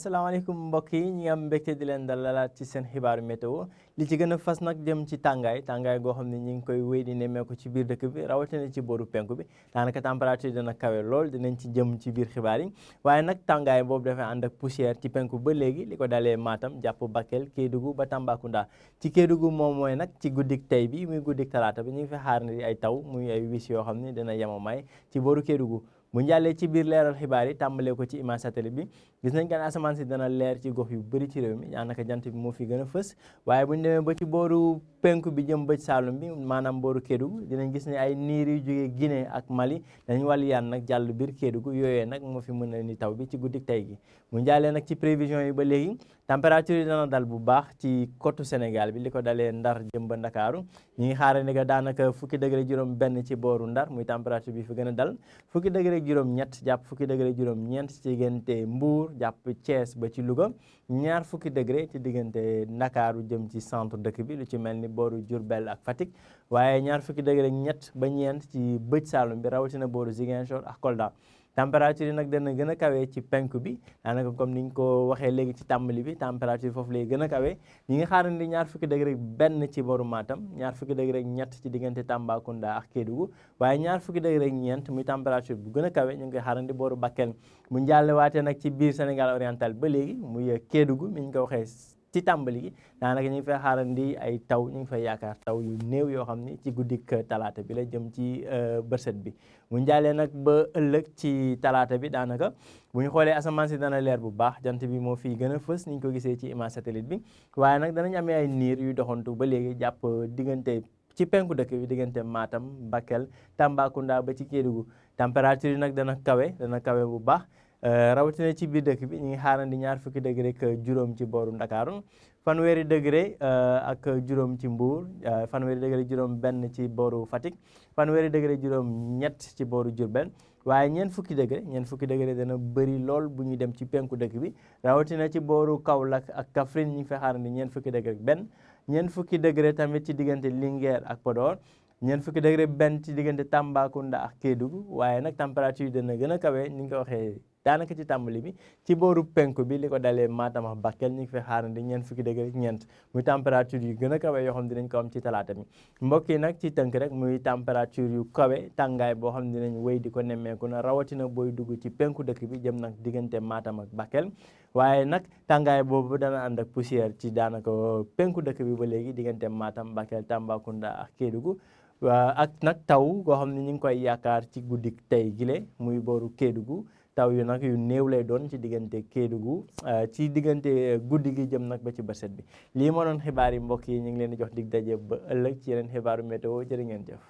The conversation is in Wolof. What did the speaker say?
asalaamaaleykum mbokk yi ñi am mbégte di leen dalalaat ci seen xibaaru météo li ci gën a fas nag jëm ci tàngaay goo xam ne ñi ngi koy wéy di nemmeeku ci biir dëkk bi rawatina ci booru penku bi daanaka température dina kawe lool dinañ ci jëm ci biir xibaar yi waaye nag tàngaay boobu dafay ànd ak poussière ci penku ba léegi li ko dalee Matam jàpp Bakel Kédougou ba Tambacounda ci Kédougou moom mooy nag ci guddik tey bi muy guddik talaata bi ñu ngi fi xaar ni ay taw muy ay wis yoo xam ne dina yemamaay ci booru Kédougou bu njàllee ci biir leeral xibaar yi tàmbalee ko ci image satellite bi gis nañ kan asamaan si dana leer ci gox yu bëri ci réew mi daanaka jant bi moo fi gën a fës waaye bu ñu demee ba ci booru penku bi jëm bëj Saalum bi maanaam booru Kédougou dinañ gis ne ay niir yu jógee Guinée ak Mali dañu wàllu yaan nag jàll biir Kédougou yooyee nag moo fi mën a ni taw bi ci guddik tey gi bu njàllee nag ci prévision yi ba léegi température yi dana dal bu baax ci côte Sénégal bi li ko dalee Ndar jëm ba Ndakaaru ñi ngi xaare ni que daanaka fukki degré juróom benn ci booru Ndar muy température bi fi gën a dal fukki degré juróom ñett jàpp fukki degré juróom ñeent ci diggante Mbour jàpp Thiès ba ci Louga ñaar fukki degré ci diggante Ndakaaru jëm ci centre dëkk bi lu ci mel ni booru Diourbel ak Fatick waaye ñaar fukki degré ñett ba ñeent ci bëj Saalum bi rawatina booru Ziguinchor ak Kolda température yi nag dana gën a kawee ci penku bi daanaka comme ni ñu ko waxee léegi ci tàmbali bi température foofu lay gën a kawee ñi ngi xaarandi ñaar fukki degré benn ci boru Matam ñaar fukki degré ñett ci diggante Tambacounda ak Kédougou waaye ñaar fukki degré ñeent muy température bu gën a kawe ñu ngi koy xaarandi boru Bakel mu njàllewaatee nag ci biir Sénégal oriental ba léegi muy Kédougou mi ñu ko waxee ci tàmbali gi daanaka ñu ngi fay xaarandi ay taw ñu ngi fay yaakaar taw yu néew yoo xam ni ci guddik talaata bi la jëm ci bërset bi bu njaalee nag ba ëllëg ci talaata bi daanaka bu ñu xoolee asamaan si dana leer bu baax jant bi moo fii gën a fës ni ñu ko gisee ci image satellite bi waaye nag danañ amee ay niir yu doxantu ba léegi jàpp diggante ci penku dëkk bi diggante Matam Bakel Tambacounda ba ci Kédougou température yi nag dana kawe bu baax rawatina ci biir dëkk bi ñu ngi xaarandi ñaar fukki degré ak juróom ci booru Ndakaaru fanweeri degré ak juróom ci Mbour fanweeri degré juróom benn ci booru Fatick fanweeri degré juróom ñett ci booru Diourbel waaye ñeent fukki degré dana bëri lool bu ñuy dem ci penku dëkk bi rawatina ci booru Kaolack ak Kaffrine ñu ngi fay xaarandi ñeent fukki degré benn ñeent fukki degré tamit ci diggante Linguère ak Podor ñeent fukki degré benn ci diggante Tambacounda ak Kédougou waaye nag température yi dana gën a kawe ni nga ko waxee daanaka ci tàmbali bi ci booru penku bi li ko dalee Matam ak Bakel ñu ngi fi xaarandi ñeent fukki degré ñeent muy température yu gën a kawe yoo xam ne dinañ ko am ci talaata bi mbokk yi nag ci tënk rek muy température yu kawe tàngaay boo xam ne dinañ wéy di ko nemmeeku na rawatina booy dugg ci penku dëkk bi jëm nag diggante Matam ak Bakel waaye nag tàngaay boobu dana ànd ak poussière ci daanaka penku dëkk bi ba léegi diggante Matam Bakel Tambacounda ak Kédougou ak nag taw goo xam ne ñu ngi koy yaakaar ci guddik tey gile muy booru Kédougou taw yu nag yu néew lay doon ci diggante Kédougou ci diggante guddi gi jëm nag ba ci bërset bi lii moo doon xibaar yi mbokk yi ñu ngi leen di jox dig daje ba ëllëg ci yeneen xibaaru météo jërë ngeen jëf